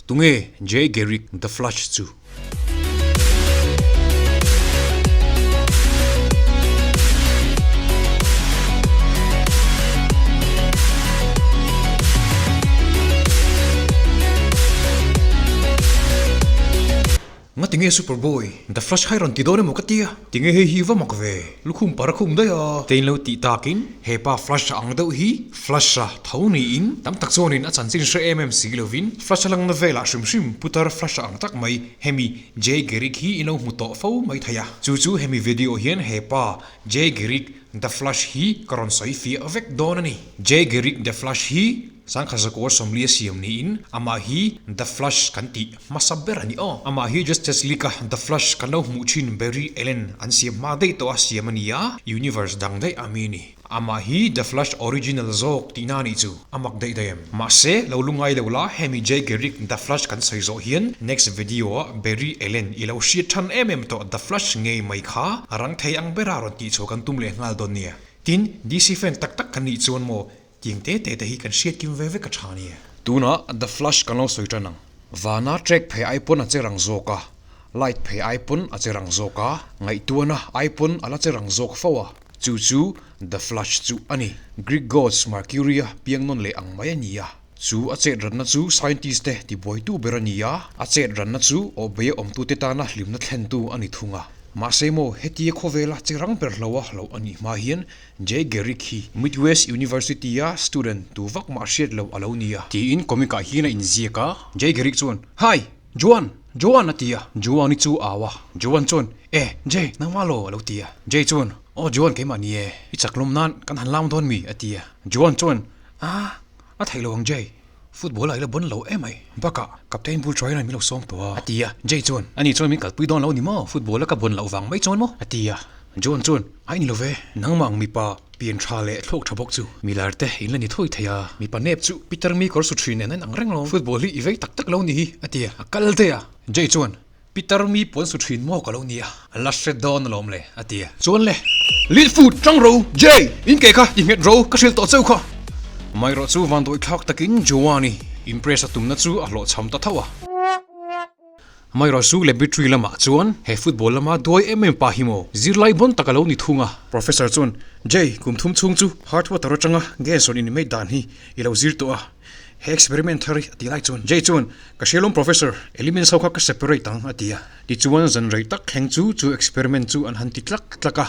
Tunge Jay Garrick The Flash chu? Nga tinge Superboy The Flash kha i rawn ti dawn emaw ka tia? Tinge hei hi va mak ve? Lukhum par a khum daih a. Tein lo tih takin he pa Flash ang deuh hi Flash-a tho niin tam tak chuanin a chanchin hre em em si lovin Flash-a langna velah hrim hrim putar Flash-a ang tak mai hemi Jay Garrick hi i lo hmu tawh fo mai thei a. Chu chu hemi video hian he pa Jay Garrick The Flash hi ka rawn sawi fiah vek dawn a ni. Jay Garrick The Flash hi Sangha zakawr 40 a siam niin amah hi The Flash kan tih hmasa ber a ni aw. Amah hi Justice League-a The Flash kan lo hmuh thin Barry Allen an siam hma daih tawh a siam a ni a, universe dang daih a mi a ni. Amah hi The Flash original zawk tihna a nih chu a mak daih daih em. Mahse, lo lu ngai lo la hemi Jay Garrick The Flash kan sawi zawh hian next video-ah Barry Allen i lo hriat than em em tawh The Flash ngei mai kha a rang thei ang bera rawn tihchhuah kan tum leh nghal dawn nia. Tin, DC fan tak tak kan nih chuan maw Tiang te te te hi kan hriat kim ve vek a tha nia. Tunah The Flash kan lo sawi tan ang. Vana track phei ai pawn a che rang zawk a, light phei ai pawn a che rang zawk a, ngaihtuahna ai pawn a la che rang zawk fo a, chu chu The Flash chu a ni. Greek gods Mercury-a piang nawn leh ang mai a ni a, chu a chet ranna chu scientist te tibuaitu ber a ni a, a chet ranna chu awhbeia awmtute tana hlimna thlentu a ni thung a. Mahse maw, hetia khawvela che rang ber hlo a hloh a nih hma hian Jay Garrick hi Midwest University-a student tu vak mah hriat loh a lo ni a. Tiin comic-ah hian a inziak a. Jay Garrick chuan, Hi! Joan! Joan! a ti a. Joan-i chu a au a. Joan chuan, Eh, Jay, nangmah law? a lo ti a. Jay chuan, Aw Joan, keimah ni e. I chak lawm nan kan han lam dawn mi? a ti a. Joan chuan, Ah, a theih lo ang Jay. Football ah i la bon lo em ai. Bakah, captain bul try in min lo sawm tawh a. A ti a. Jay chuan, Ani chuan min kalpui dawn lo ni maw? Football a ka bon loh vang mai chuan maw? A ti a. John chuan, A in lo ve, nangmah ang mipa pian tha leh thlawk tha bawk chu. Milar te in la ni thawi thei a, mipa nep chu Peter mi kawr su thin nen a inang reng lo. Football hi i vei tak tak lo ni hi, a ti a. A kal daih a. Jay chuan, Peter mi puan su thin maw ka lo ni a, a la hre dawn alawm le, a ti a. Chuan le, Lead foot tang ro, Jay, in ke kha i nghet ro, ka hrilh tawh cheu kha. Amaherawh chu vanduai thlak takin Joan-i impress a tumna chu a hlawhchham ta tho a. Amaherawh chu laboratory lamah chuan he football lama duai em em pa hi maw zirlai bawn tak a lo ni thung a. Professor chuan, Jay, kum thum chhung chu hard water atanga gas rawn inmate dan hi i lo zir tawh a. He experiment thar hi a ti lai chuan Jay chuan, Ka hria lawm Professor, elements ho kha ka separate ang a ti a. Tichuan zan rei tak thleng chu chu experiment chu an han ti tlak tlak a.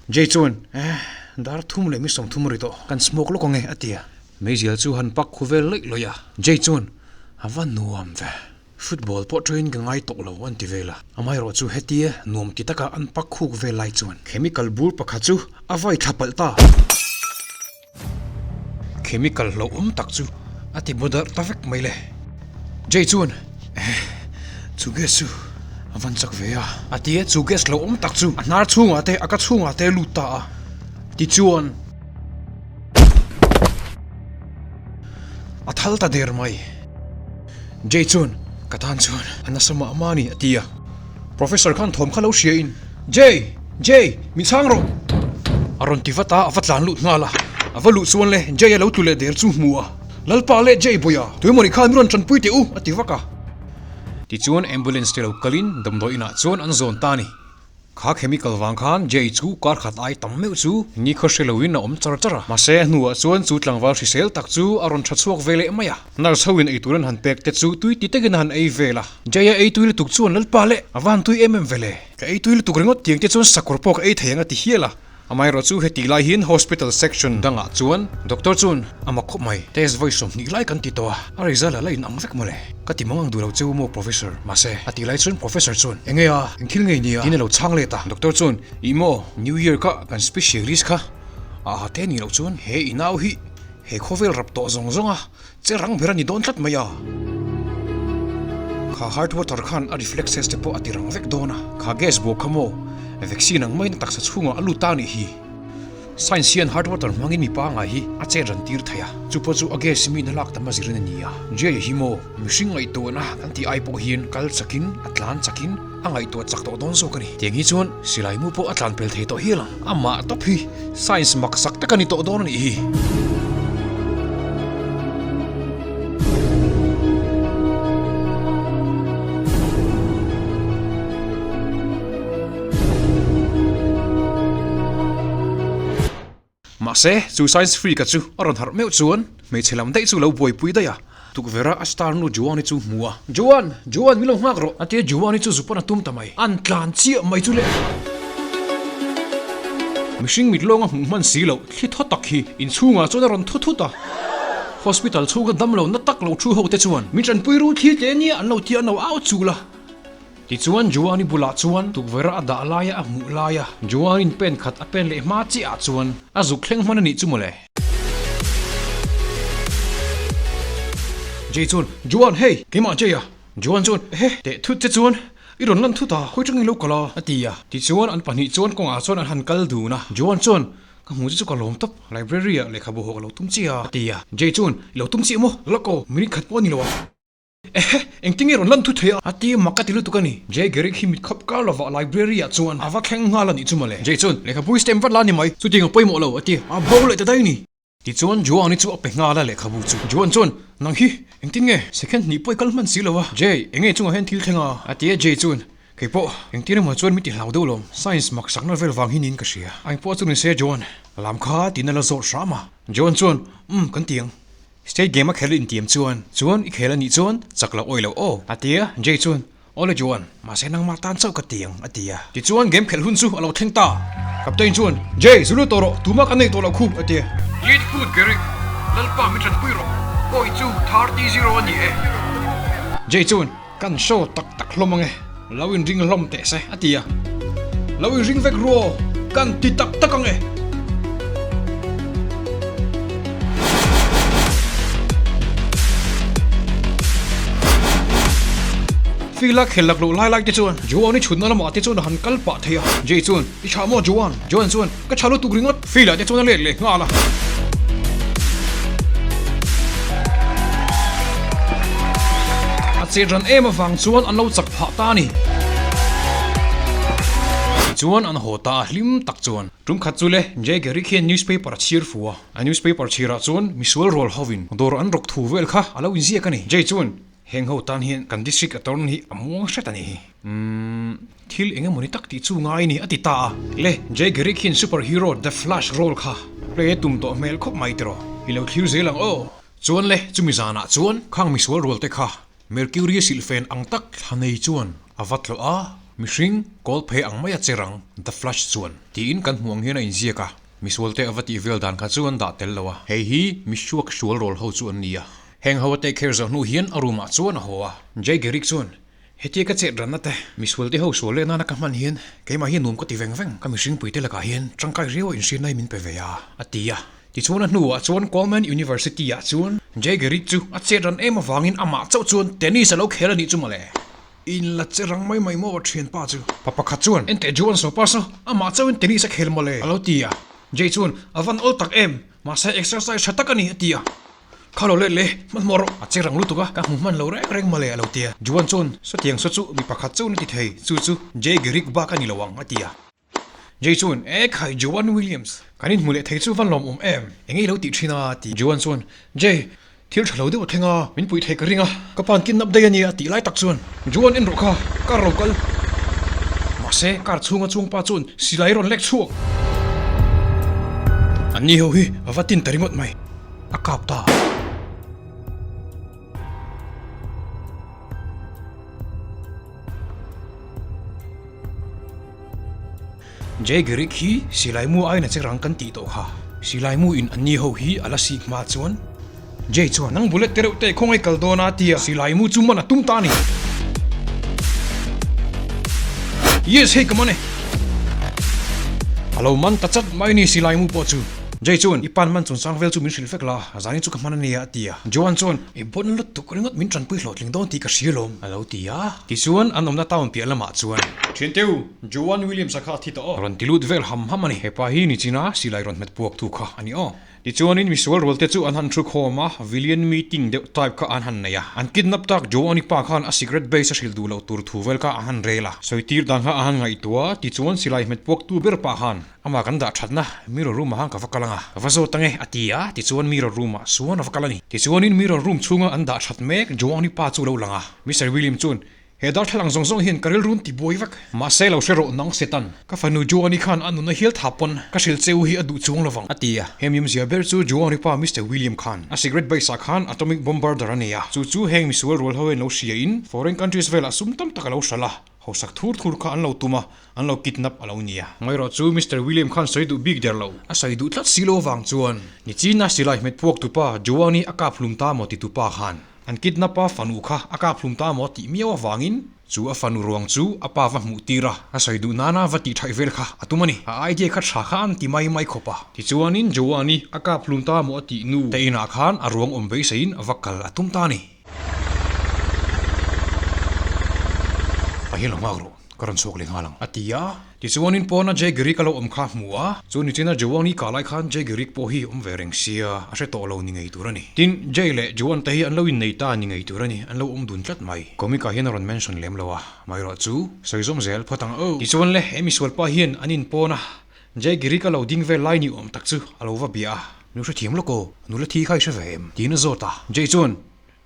Jay chuan, Eh, dar thum leh mi 30 ri tawh, kan smoke lawk ang e a ti a. Meizial chu han pak khu vel laih lawih a. Jay chuan, A va nuam ve, football pawh train ka ngai tawh lo an ti vel a. Amaherawh chu hetia nuam ti taka an pak khuk vel lai chuan chemical bur pakhat chu a vai thla palh ta. Chemical hlauhawm tak chu a ti bu darh ta vek mai le. Jay chuan, Eh, chu gas chu a van chak ve a. A ti a, chu gas hlauhawm tak chu a hnar chhungah te, a ka chhungah te a lut ta a. Tichuan, a thal ta der mai. Jay chuan, Ka tan chuan a nasa mah mah a ni, a ti a. Professor khan thawm kha lo hria in, Jay! Jay! Min chhang rawh! A rawn ti vat a, a va tlan lut nghal a. A va luh chuan le, Jay a lo tlu leh der chu hmu a. Lalpa leh Jay Bawia, tuemaw nih khan min rawn tanpui teh u, a ti vak a. Tichuan ambulance te lo kalin damdawi inah chuan an zawn ta a ni. Kha chemical vang khan Jay chu kar khat ai tam meuh chu ni khaw hre loin a awm char char a. Mahse a hnuah chuan chu tlangval hrisel tak chu a rawn tha chhuak ve leh mai a. Nurse ho in eitur an han pek te chu tui ti takin a han ei vel a. Jay a ei tui lutuk chuan Lalpa leh a va han tui em em ve le. Ka ei tui lutuk ringawt tiang te chuan sakawr pawh ka ei thei ang a ti hial a. Amaherawh chu heti lai hian hospital section dangah chuan doctor chuan a mak khawp mai. Test vawi 20 lai kan ti tawh a, a result a la in ang vek mawle. Ka ti mang ang duh lo cheu maw professor? Mahse, a ti lai chuan professor chuan, Enge a, eng thil ngei nia? Tiin a lo chhang let a. Doctor chuan, Ih maw, New Year kha kan specialist kha a ha te ni loh chuan he i nau hi he khawvel rap tawh zawng zawng a Che rang ber a ni dawn tlat mai a. Kha hard water khan a reflexes te pawh a ti rang vek dawn a. Kha gas bawk kha maw vaccine ang maiin a taksa chhungah a lut ta a nih hi. Science hian hard water hmangin mi pangai hi a chet ran tir thei a, chu pawh chu a gas mi in a lak tam a zirin a ni a. Jay hi maw mihring ngaihtuahna kan tih ai pawh hian kal chakin a tlan chakin a ngaihtuah chak tawh dawn zawk a ni. Tiang hi chuan silai mu pawh a tlan pel thei tawh hial ang. Amah tawp hi science mak sak tak a ni tawh dawn a nih hi. Mahse, chu science freak-a chu a rawn harh meuh chuan hmeichhe lam daih chu lo buaipui daih a. Tukverh-a a star nu Joan-i chu hmu a. Joan! Joan, min lo nghak rawh! A tia Joan-i chu zupan a tum ta mai. An tlan chiah mai chu le! Mihring mit lawnga hmuh hman si loh thli thaw tak hi inchhungah chuan a rawn thu thut a. Hospital chhunga damlo na tak lo thu ho te chuan min tanpui ru thli tle nia an lo tia an lo au chul a. Tichuan Joan-i bulah chuan tukverh a dah laia a hmuh laia Joan-in pen khat a pen leh hma chiah ah chuan a zuk thleng hman a nih chu mawle. Jay chuan, Joan hei, keimah Jay a. Joan chuan, Ehe, teh thut che chuan i rawn lan thut a, hawi tangin lo kal a, a ti a. Tichuan an pahnih chuan kawngah chuan an han kal dun a. Joan chuan, Ka hmu che chu ka lawm tawp, library ah lehkhabu haw ka lo tum chiah a, a ti a. Jay chuan, I lo tum chiah maw? Lak aw, minute khat pawh a ni lo a. Ehe, engtin nge rawn lan thu thei a? A ti mak ka ti lutuk a ni. Jay Garrick hi mit khawp kar lovah library ah chuan a va thleng nghal a nih chu mawle. Jay chuan, Lehkhabu i stem vat la a ni mai, chutiang a pawimawh lo, a ti a bo leh ta daih a ni. Tichuan Joan-i chu a pe nghal a lehkhabu chu. Joan chuan, Nang hi, engtin nge? Second hnih pawh i kal hman si lo a. Jay, enge chungah hian thil thleng a? A ti a, Jay chuan, Kei pawh, engtin emaw chuan min ti hlau deuh lo. Science mak sakna vel vang hi niin ka hria. A engpawh chu ni se Joan, lam kha tiin a la zawt hram a. Joan chuan, Umm, kan ti ang. State game a khel intiam chuan, chuan i khel a nih chuan chak lo awi lo aw, a ti a, Jay chuan, Awle Joan, mahse nangmah tan chauh ka ti ang, a ti a. Tichuan game khelh hun chu a lo thleng ta. Captain chuan, Jay, zu lut tawh rawh, tumah kan nei tawh loh khu, a ti a. Lead foot Garrick, Lalpa mi tanpui rawh, kawi chu 30 a ni e. Jay chuan, Kan show tak tak hlawm ange, lo inring hlawm teh se, a ti a. Lo inring vek ru aw, kan ti tak tak ange. Fila khel lak loh lai lai te chuan Joan-i chhutna lamah te chuan a han kal pah thei a. Jay chuan, I tha maw Joan? Joan chuan, Ka tha lutuk ringawt. Fila te chuan a let leh nghal a. A chet ran em avang chuan an lo chak phah ta a ni. Tichuan an haw ta a hlim tak chuan. Tum khat chu le Jay Garrick hian newspaper a chhir fu a. A newspaper chhirah chuan misual rual hovin dawr an rawk thu vel kha a lo inziak a ni. Jay chuan Heng ho tan hian kan district attorney hi a muang hret a ni hi. Umm, thil eng emawni tak tih chu ngai ni a ti ta a. Le, Jay Garrick hian super hero The Flash role kha play a tum tawh hmel khawp mai tiraw? I lo thlir zel ang aw. Chuan le, chumi zanah chuan khang misual rual te kha Mercury a silhfen ang tak thla nei chuan a va tlawh a, mihring kawl phei ang mai a che rang The Flash chuan tiin kan hmuh ang hian a inziak a, misual te a va tih vel dan kha chu an dah tel lo a. Hei hi misuak sual rawl ho chu an ni a. Heng ho a take care zawh hnu hian a room ah chuan a haw a. Jay Garrick chuan, Hetia ka chet ranna te, misual te ho sual leh nana ka hman hian keimah hi nuam ka ti veng veng, ka mihringpui te lakah hian tangkai riau a inhriatna hi min pe ve a, a ti a. Tichuan a hnuah chuan Coleman University ah chuan Jay Garrick chu a chet ran em avangin amah chauh chuan tennis a lo khel a nih chu mawle. In la che rang mai mai maw thianpa chu. Pa pakhat chuan, Enteh Juan Sopa saw, amah chauhin tennis a khel mawle, a lo ti a. Jay chuan, A van awl tak em, mahse exercise tha tak a ni, a ti a. Kha lo let le, hmanhmawh rawh, a che rang lutuk a, ka hmu hman lo reng reng mawle a lo ti a. Juan chuan, Sawtiang saw chu mi pakhat chauh na ti thei, chu chu Jay Garrick bak a ni lo ang, a ti a. Jay chuan, E khai Juan Williams, kan inhmu leh thei chu va lawmawm em, eng nge i lo tih thin a? a ti. Juan chuan, Jay, thil tha lo deuh a thleng a, min puih thei ka ring a, ka pa'n kidnap daih a nia, a tih lai tak chuan, Juan en rawh kha, car lo kal. Mahse, car chhunga chuangpa chuan silai rawn lek chhuak. Anni ho hi a va tin ta ringawt mai. A kap ta. Jay Garrick hi silai mu aiin a che rang kan tih tawh kha. Silai mu in anni ho hi a la sik hma chuan Jay chuan nang bullet te reuh te khawngaih kal dawn a tia silai mu chu man a tum ta a ni. Yes hei ka man e. A lo man ta chat mai ni silai mu pawh chu. Jay chuan, I pan man chungchang vel chu min hrilh vek la, zanin chu ka hman a nia, a ti a. Joan chuan, I bawn lutuk ringawt min tanpui hlawhtling dawn tih ka hria lawm, a lo ti a. Tichuan, an awmna town piah lamah chuan. Thianteu, Joan Williams-a kha a thi tawh aw. Rawn ti lut vel ham ham a ni. Hepa hi nichina silai rawn hmet puak tu kha a ni aw. Tichuanin misual rualte chu an han thu khawm a, Villian meeting deuh type kha an han nei a. An kidnap tak Joan-i pa khan a secret base a hrilh duh loh tur thu vel kha a han rel a. Sawitir dan kha a han ngaihtuah a, tichuan silai hmet puak tu ber pah khan Amah kan dah thatna mirror room ah khan ka va kal ang a, ka va zawt ang e, a ti a, tichuan mirror room ah suan a va kal a ni. Tichuanin mirror room chhunga an dah that mek Joan-i pa chu a lo lang a, Mister William chuan, He darthlalang zawng zawng hian ka rilrun ti buai vek. Mahse lo hre rawh nang Setan, ka fanu Joani khan a nuna hial tha pawn ka hrilh che u hi a duh chuang lovang, a ti a. He mimzia ber chu Joani pa Mister William khan a cigarette base ah khan atomic bombarder a nei a, chu chu heng misual rual ho hian lo hria in foreign countries velah sum tam tak a lo hralh a, hausak thur thur kha an lo tum a, an lo kidnap a lo nia. Ngaihrawh chu Mister William khan sawi duh bik der lo. A sawi duh tlat si lo avang chuan Nichina silai hmet puak tupa Joani a kap hlum ta maw ti tupa khan An kidnap a fanu kha a kap hlum ta maw tih miau avangin chu a fanu ruang chu a pa va hmuh tir a, a sawi duh nana va tih thaih vel kha a tum a ni. A idea kha tha kha an ti mai mai khawp a. Tichuanin Joani a kap hlum ta maw a tih nu te inah khan a ruang awm beiseiin va kal a tum ta a ni. Pahin lo nghak rawh. Ka rawn chhuak leh nghal ang, a ti a. Tichuanin pawna Jay Garrick a lo awm kha hmu a, chu nichina Joan-i kah lai khan Jay Garrick pawh hi awm ve reng sia, a hre tawh lo ni ngei tur a ni. Tin, Jay leh Joan te hi an lo innei ta ni ngei tur a ni, an lo awm dun tlat mai. Comic-ah hian a rawn mention lem lo a, amaherawh chu sawi zawm zel phawt ang aw. Tichuan le, he misual pa hian an in pawna Jay Garrick a lo ding vel lai ni awm tak chu a lo va bia a. Nu hrethiam lawk aw, nula thi kha i hre ve em? Tiin a zawt a. Jay chuan,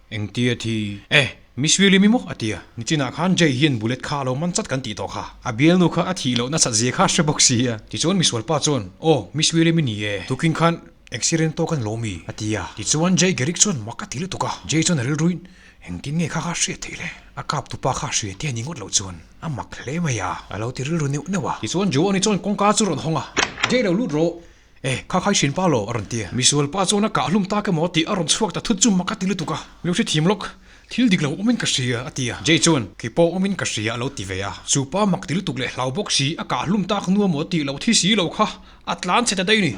Engtia thi? Eh, Miss William i maw? a ti a. Nichinah khan Jay hian bullet kha a lo man chat kan tih tawh kha. A bialnu kha a thih loh nasat zia kha a hre bawk si a. Tichuan misual pa chuan, Aw, Miss William i ni e. Tukin khan accident tawk an lo mi? a ti a. Tichuan Jay Garrick chuan mak a ti lutuk a. Jay chuan a rilruin, Engtin nge kha kha hriat theih le? A kap tupa kha hria te a ni ngawt loh chuan a mak hle mai a. A lo ti rilru neuh neuh a. Tichuan Joan-i chuan kawngka chu rawn hawng a, Jay lo lut rawh. E, kha khai hrin pa lo, a rawn ti a. Misual pa chuan a kah hlum tak emaw tih a rawn chhuak ta thut chu mak a ti lutuk a. Lo hre thiam lawk, thil dik lo awmin ka hria, a ti a. Jay chuan, Kei pawh awmin ka hria, a lo ti ve a. Chu pa mak ti lutuk leh hlau bawk si, a kah hlum tak nu emaw tih loh thi si lo kha a tlan chhe ta daih ni.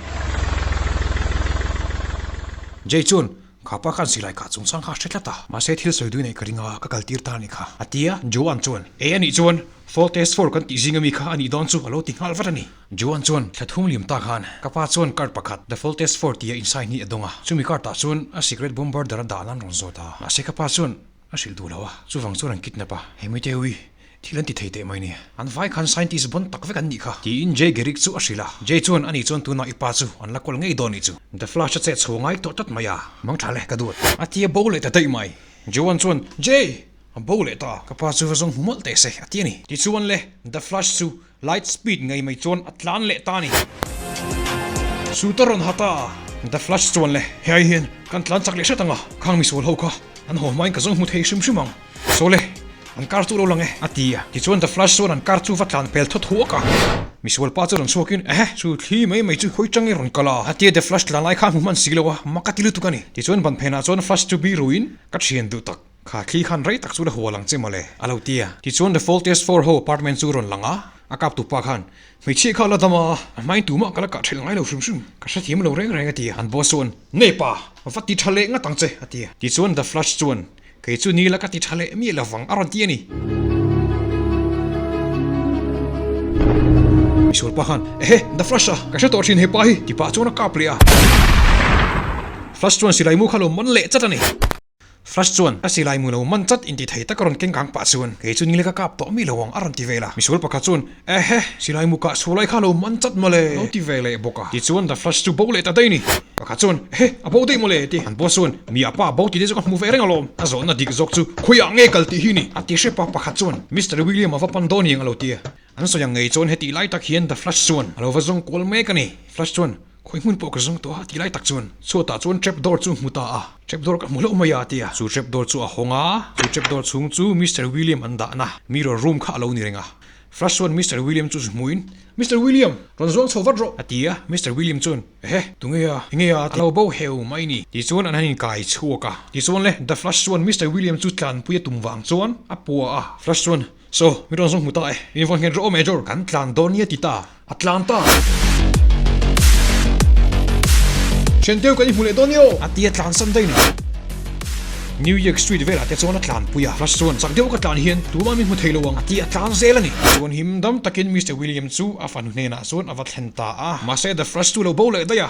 Jay chuan, Kha pa khan silai kah chungchang kha a hre tlat a, mahse thil sawi dui neih ka ring a, ka kal tir ta a nih kha, a ti a. Joan chuan, E a nih chuan, Fall Test Four kan tih zing ami kha a nih dawn chu a lo ti nghal vat a ni. Joan chuan, Thla thum liam ta khan, ka pa chuan card pakhat, The Fall Test Four tia insign hi a dawng a, chumi card ah chuan a secret bombarder a dah nan rawn zawt a, mahse ka pa chuan a hrilh duh lo a, chuvang chuan an kidnap a, he mite ui, Thil an ti thei teh mai ni. An vai khan scientist bon tak vek an nih kha. Tiin Jay Garrick chu a hrilh a. Jay chuan ani chuan tunah i pa chu an la kawl ngei dawn nih chu. The Flash a chet chho ngai tawh tlat mai a. Mang tha le, ka duat. A ti a bo leh ta daih mai. Joan chuan, Jay! A bo leh ta. Ka pa chu va zawng hmu mawlh teh se, a ti a ni. Tichuan le, The Flash chu light speed ngei mai chuan a tlan leh ta a ni. Suit a rawn ha ta. The Flash chuan le, Hei hian kan tlan chak leh hret ang a, khang misual ho kha an haw hmain ka zawng hmu thei hrim hrim ang. Saw le, an car chu lo lang e, a ti a. Tichuan The Flash chuan an car chu va tlan pel thawt huak a. Misual pa chu rawn chhuakin, Ehe, chu thli mai mai chu hawi tang i rawn kal a, a ti a. The Flash tlan lai kha a hmu hman si lo a, mak a ti lutuk a ni. Tichuan ban phenah chuan Flash chu bi ruin, Ka thian duh tak, kha thli khan rei tak chu la hual ang che mawle, a lo ti a. Tichuan The Faultiest Four ho apartment chu rawn lang a, a kap tu pa khan, Hmeichhia kha la dam a, a hmain tumah ka la kah thelh ngai lo hrim hrim, ka hrethiam lo reng reng a ti a. An boss chuan, Nei pa, va ti tha leh ngat ang che, a ti a. Tichuan The Flash chuan, Kei chu ni la ka ti tha leh miah lo vang a rawn ti a ni. Misual pa khan, Ehe, The Flash a, ka hre tawh thin he pa hi, ti pah chuan a kap leh a. Flash chuan silai mu kha lo man leh chat a ni. Flash chuan, A silai mu lo man chat inti thei tak a rawn keng kang pah chuan, Kei chu ni la ka kap tawh miah lo ang a rawn ti vel a. Misual pakhat chuan, Ehe, silai mu kah chhuah lai kha lo man chat mawle, lo ti ve leh bawk a. Tichuan The Flash chu bo leh ta daih ni. Pakhat chuan, Ehe, a bo daih mawle, ti. An boss chuan, Mi a pa a bo tih te chu ka hmu ve reng alawm. A zawhna dik zawk chu khawiah nge kal tih hi ni, a ti hrep a. Pakhat chuan, Mister William a va pan dawn iang a lo ti a. An sawi ang ngei chuan hetih lai tak hian The Flash chuan a lo va zawng kual mek a ni. Flash chuan, Khawi hmun pawh ka zawng tawh a, ti lai tak chuan chhuatah chuan trap door chu hmu ta a. Trap door ka hmu hlauh mai a, a ti a. Chu trap door chu a hawng a, chu trap door chhung chu Mister William an dahna mirror room kha a lo ni reng a. Flash chuan Mister William chu zu hmuin, Mister William, rawn zuang chho vat rawh! a ti a. Mister William chuan, Ehe, tunge a? Enge a? A lo bo heu mai ni. Tichuan an han inkai chhuak a. Tichuan le, The Flash chuan Mister William chu tlanpui a tum vang chuan a pua a. Flash chuan, Saw, mi rawn zawng hmu ta e. In vawn nghet rawh aw Major, kan tlan dawn nia ti ta. A tlan ta. Thian deuh kan inhmu leh dawn nia aw. A ti a tlan san daih ni. New York Street velah te chuan a tlan pui a. Flash chuan chak deuh ka tlan hian tumah min hmu thei lo ang a ti a tlan zel a ni. Chuan him dam takin Mister William chu a fanu hnenah chuan a va thlen ta a. Mahse The Flash chu lo bo leh daih a.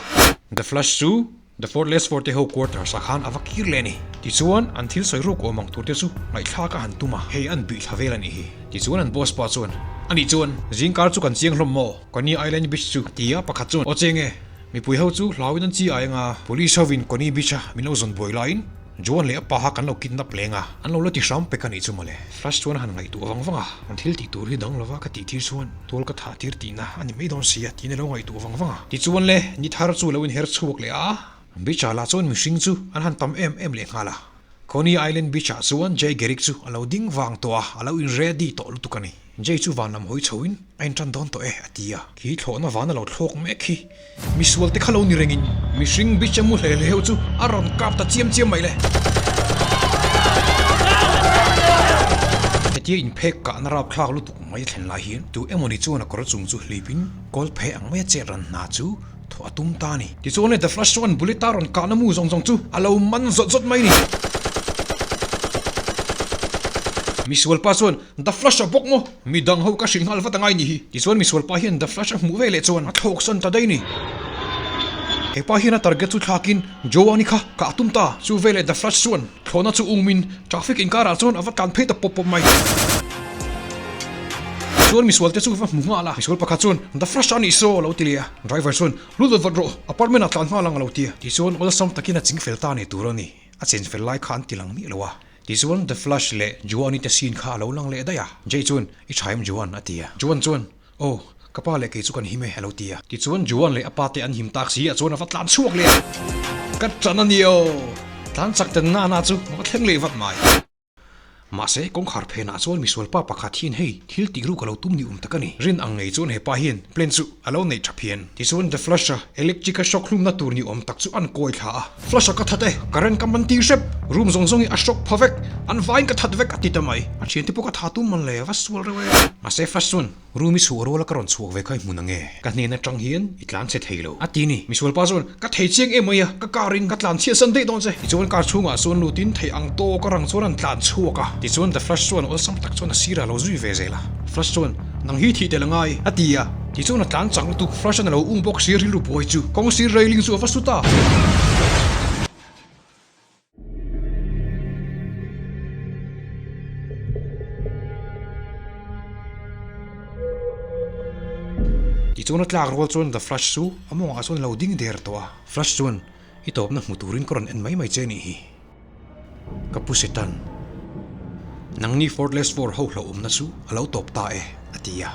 The Flash chu The Fort Lesford te ho quarters ah khan a va kir leh a ni. Tichuan, an thil sawi ruk awm ang tur te chu ngaihthlak a han tum a, hei an bih thla vel a nih hi. Tichuan an boss pa chuan, A nih chuan, zingkar chu kan chiang hlawm maw? Coney Island Beach chu a ti a, pakhat chuan, Aw cheng e, mipui ho chu hlauin an chi ai anga, police hovin Coney Beach a min lo zawn buai laiin. Joan leh a pa kha kan lo kidnap leng a, an lo la ti hram pek a nih chu mawle. Flash chuan a han ngaihtuah vang vang a, an thil tih tur hi dang lova ka tih tir chuan tual ka thah tir tihna a ni mai dawn si a tiin a lo ngaihtuah vang vang a. Tichuan le, ni thar chu a lo inher chhuak leh a, beach ah lah chuan mihring chu an han tam em em leh nghal a. Coney Island beach ah chuan Jay Garrick chu a lo ding vang tawh a, a lo in ready tawh lutuk a ni. Jay chu van lam hawi chho in a in tan dawn tawh e a ti a. Khi thlawhna van a lo thlawk mek khi misual te kha lo ni reng in mihring beach a mu hle hle ho chu a rawn kap ta chiam chiam mai le. Hetia inphek kahna rapthlak lutuk mai a thlen lai hian tu emawni chuan a kawr chung chu hlip in kawl phe ang mai a chet ran hna chu Thawh a tum ta a ni. Tichuan The Flash chuan Bullet a rawn kahna mu zawng zawng chu a lo man zawt zawt mai a ni. Misualpa chuan The Flash a bawk maw? Mi dang ho ka hrilh nghal vat angai ni hi. Tichuan misualpa hian The Flash a hmuh ve leh chuan a thlawk san ta daih a ni. He pa hian a target chu thlakin Joani kha kah a tum ta. Chu veleh The Flash chuan thlawhna chu umin traffic inkarah chuan a va tlan phei ta pawp pawp mai. Tichuan misual te chu va hmu nghal a. Misual pakhat chuan The Flash a nih saw a lo ti leh a. Driver chuan, Lu dawt vat rawh, apartment ah tlan nghal ang a lo ti a. Tichuan awlsam takin a ching fel ta ni tur a ni. A chen fel lai kha an ti lang miah lo a. Tichuan The Flash leh Juan-i te scene kha a lo lang leh daih a. Jay chuan, I tha em Juan? a ti a. Juan chuan, Aw, ka pa leh kei chu kan him e a lo ti a. Tichuan Juan leh a pa te an him tak si ah chuan a va tlan chhuak leh a. Ka ṭan a ni aw! Tlan chak ten nana chu a va thleng leh vat mai. Mahse, kawngkhar phenah chuan misualpa pakhat hian hei thil tih ruk a lo tum ni awm tak a ni. Rin ang ngei chuan hepa hian plan chu a lo neih tha phian. Tichuan The Flash-a electric a shock hlumna tur ni awm tak chu an kawi thla a. Flash-a ka that e, current ka man tir hrep, room zawng zawng hi a shock pha vek, an vaiin ka that vek a ti ta mai. A thiante pawh ka tha tum man le, va sual reuh e. Mahse Flash chuan Room i chhuah rual a ka rawn chhuak ve kha i hmun ang e. Ka hnen atang hian i tlan chhe thei lo. A ti ni. Misualpa chuan, Ka thei chiang em mai a, ka car in ka tlan chhiat san daih dawn che. Tichuan car chhungah chuan lutin thei ang tawk a rang chuan an tlan chhuak a. Tichuan The Flash chuan awlsam tak chuan a sirah a lo zui ve zel a. Flash chuan, Nang hi thih tel a ngai, a ti a. Tichuan a tlan chak lutuk Flash an a lo um bawk si rilru buai chu kawng sir railing chu a va sut a. Tichuan a tlak rual chuan The Flash chu a mawngah chuan a lo ding der tawh a. Flash chuan, I tawpna hmu turin ka rawn en mai mai che nih hi. Ka pu Setan, nangni Fortless Four ho hlauhawmna chu a lo tawp ta e, a ti a.